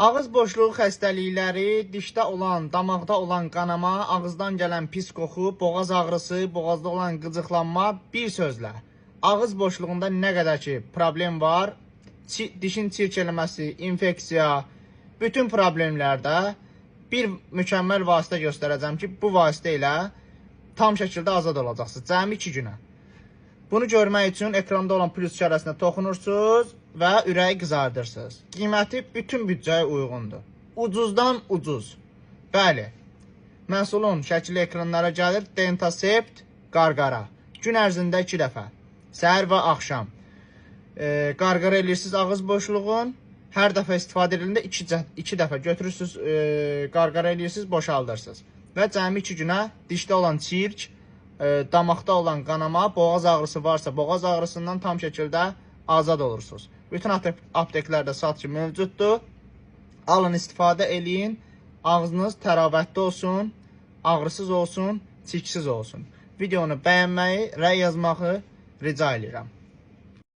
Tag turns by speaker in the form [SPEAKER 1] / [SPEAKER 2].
[SPEAKER 1] Ağız boşluğu xəstəlikləri, dişdə olan, damaqda olan qanama, ağızdan gələn pis qoxu, boğaz ağrısı, boğazda olan qıcıqlanma, bir sözlə, ağız boşluğunda nə qədər ki problem var, dişin çirk eləməsi, infeksiya, bütün problemlərdə bir mükəmməl vasitə göstərəcəm ki, bu vasitə ilə tam şəkildə azad olacaqsınız. Cəmi 2 günə. Bunu görmək üçün ekranda olan plus işarəsinə toxunursunuz və ürəyi qızardırsınız. Qiyməti bütün büdcəyə uyğundur. Ucuzdan ucuz. Bəli. Məhsulun şəkli ekranlara gəlir. Dentasept qarqara. Gün ərzində 2 dəfə. Səhər və axşam. Qarqara eləyirsiniz ağız boşluğun. Hər dəfə istifadə edəndə 2 dəfə götürürsünüz, qarqara eləyirsiniz, boşaldırsınız. Və cəmi 2 günə dişdə olan çirk, damaqda olan qanama, boğaz ağrısı varsa boğaz ağrısından tam şəkildə azad olursunuz. Bütün apteklərdə satışı mövcuddur. Alın, istifadə eləyin. Ağzınız təravətli olsun, ağrısız olsun, çirksiz olsun. Videonu bəyənməyi, rəy yazmağı rica edirəm.